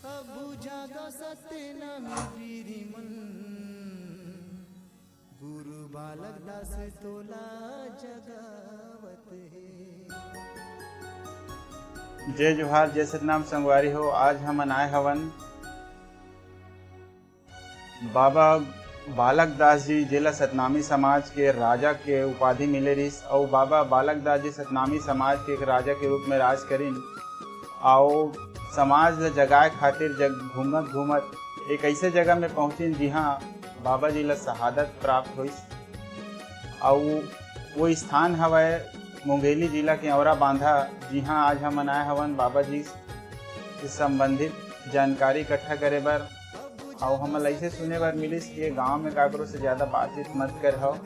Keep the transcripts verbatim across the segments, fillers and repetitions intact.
अब जागा सत्यनामी पीरी मन, गुरु बालक दास तोला जगावत हे। जय जोहार, जय सतनाम संगवारी हो। आज हमन आए हवन बाबा बालक दास जी, जेला सतनामी समाज के राजा के उपाधि मिले रिहिस, अउ बाबा बालक दास जी सतनामी समाज के एक राजा के रूप में राज करिन, अउ समाज ल जगाए खातिर जग घूमत घूमत एक ऐसे जगह में पहुंचिन, जिहां बाबा जी ला शहादत प्राप्त होइस। अउ वो स्थान हवय मुंगेली जिला के औरा बांधा, जिहां आज हमन आए हवन बाबा जी से संबंधित जानकारी इकट्ठा करे बर। अउ हमन ला अइसे सुने बर मिलिस कि ये गांव में काकरो से ज्यादा बातचीत मत कर हव।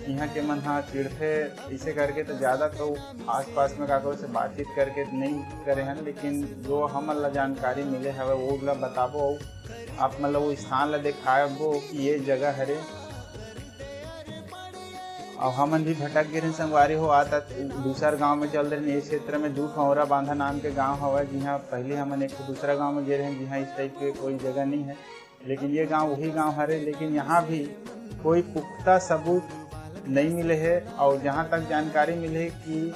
इहाँ के मन ह चिढ़थे, इसे करके तो ज्यादा तो आसपास में काकरो से बातचीत करके नहीं करे हन, लेकिन जो हमन ला जानकारी मिले हवे वो ला बताबो, अउ आप मन ला वो स्थान ला देखाबो कि ये जगह हरे। अउ हमन भी भटक गे रहेन संगवारी हो, आ तक दूसर गांव में चल रहे। ये क्षेत्र में दू ठो औरा बांधा नाम के गांव हवय, जिहां पहले हमन एक ठो दूसरा गांव में गे रहेन, जिहां इस टाइप के कोई जगह नहीं है, लेकिन ये गांव वही गांव हरे। लेकिन यहाँ भी कोई पुख्ता सबूत नहीं मिले है, और जहाँ तक जानकारी मिले कि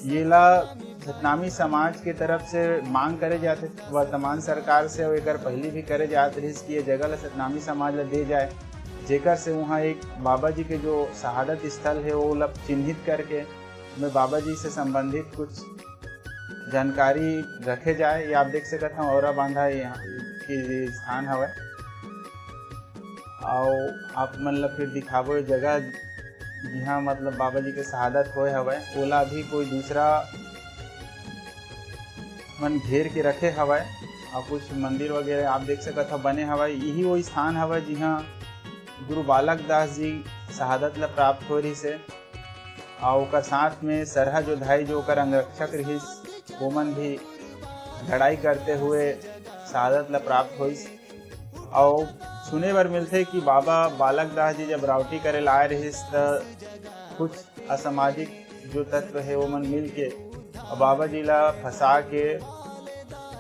ये ला सतनामी समाज के तरफ से मांग करे जाथे वर्तमान सरकार से, और एकर पहली भी करे जात रहिस कि ये जगह ला सतनामी समाज ला दे जाए, जेकर से वहाँ एक बाबा जी के जो शहादत स्थल है वो ला चिन्हित करके मैं बाबा जी से संबंधित कुछ जानकारी रखे जाए। ये आप देख सकत हव औरा बांधा यहाँ के स्थान हवय। अउ आप मन ला फिर दिखाबो ये जगह, जिहाँ मतलब बाबा जी के शहादत होए हवय, ओला अभी कोई दूसरा मन घेर के रखे हवय। अउ कुछ मंदिर वगैरह आप देख सकत हव बने हवय। यही वो स्थान हवय जिहाँ गुरु बालक दास जी शहादत ला प्राप्त होए रहिस हे। अउ ओकर साथ में सरहा जोधाई जो ओकर अंगरक्षक रहिस, ओमन भी लड़ाई करते हुए शहादत ला प्राप्त होइस। अउ सुने बर मिलथे कि बाबा बालक दास जी जब रावटी करे ला आए रहिस, त कुछ असामाजिक जो तत्व हे, ओमन मिल के अउ बाबा जी ला फंसा के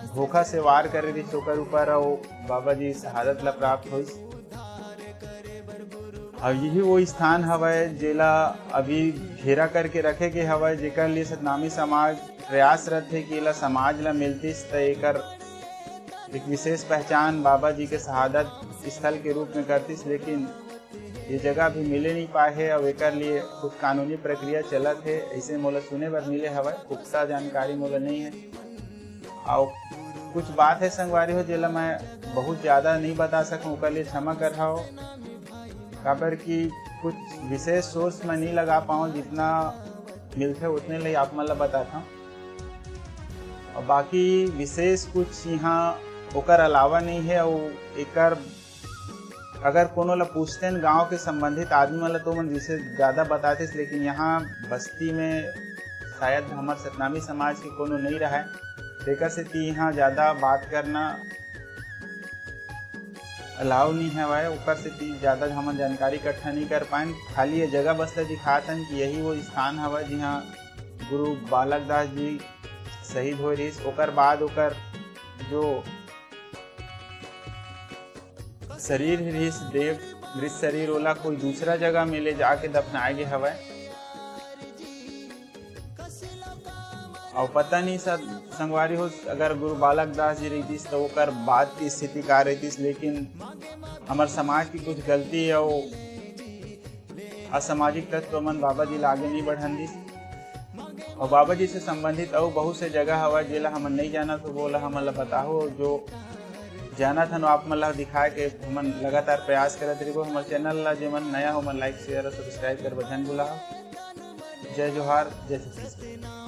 धोखा से वार करे रहिस ओकर ऊपर, अउ बाबा जी शहादत ला प्राप्त होइस। अउ यही वो स्थान हवय, जेला अभी घेरा करके रखे गे हवय, जेकर लिए सतनामी समाज प्रयासरत हे कि एला समाज ला मिलतिस, त एकर एक विशेष पहचान बाबा जी के शहादत स्थल के रूप में करतिस, लेकिन ये जगह भी मिले नहीं पाए हे, अउ एकर लिए कुछ कानूनी प्रक्रिया चलत हे, ऐसे मोला सुने बर मिले हवय, पुख्ता जानकारी मोला नहीं है। अउ कुछ बात है संगवारी हो, जेला मैं बहुत ज्यादा नहीं बता सकूं, ओकर लिए क्षमा कर हव, काबर कि कुछ विशेष सोर्स मैं नहीं लगा पाऊं, जितना मिलथे उतने ले आप मन ला बताता हूं। और बाकी विशेष कुछ यहाँ ओकर अलावा नहीं है। और एकर अगर कोनो ला पूछते हैं गांव के संबंधित आदमी मन ला, तो मन विशेष ज्यादा बताते, लेकिन यहाँ बस्ती में शायद हमर सतनामी समाज के कोनो नहीं रहे, तेकर सेती यहाँ ज्यादा बात करना अलाउ नहीं हवय, ओकर सेती ज्यादा हमन जानकारी इकट्ठा नहीं कर पाएन। खाली ये जगह बस ला दिखात हन कि यही वो स्थान हवय, जिहाँ गुरु बालक दास जी शहीद होए रहिस। ओकर बाद ओकर जो शरीर रहिस, देव मृत शरीर, ओला कोई दूसरा जगह में ले जाके दफनाए गे हवय। अउ पता नहीं सर संगवारी हो, अगर गुरु बालक दास जी रहितिस तो ओकर बाद की स्थिति का रहितिस, लेकिन हमर समाज की कुछ गलती अउ असामाजिक तत्व मन बाबा जी ला आगे नहीं बढ़न दिस। और बाबा जी से संबंधित अउ बहुत से जगह हवय, जेला हमन नहीं जानत हो, ओला हमन ला बताहो। जो जानत हन, आप मन ला दिखाए के हमन लगातार प्रयास करत रहिबो। हमर चैनल ला जेमन नया हो, मन लाइक, शेयर और सब्सक्राइब कर बझन बुलाओ। जय जोहार, जय छत्तीसगढ़।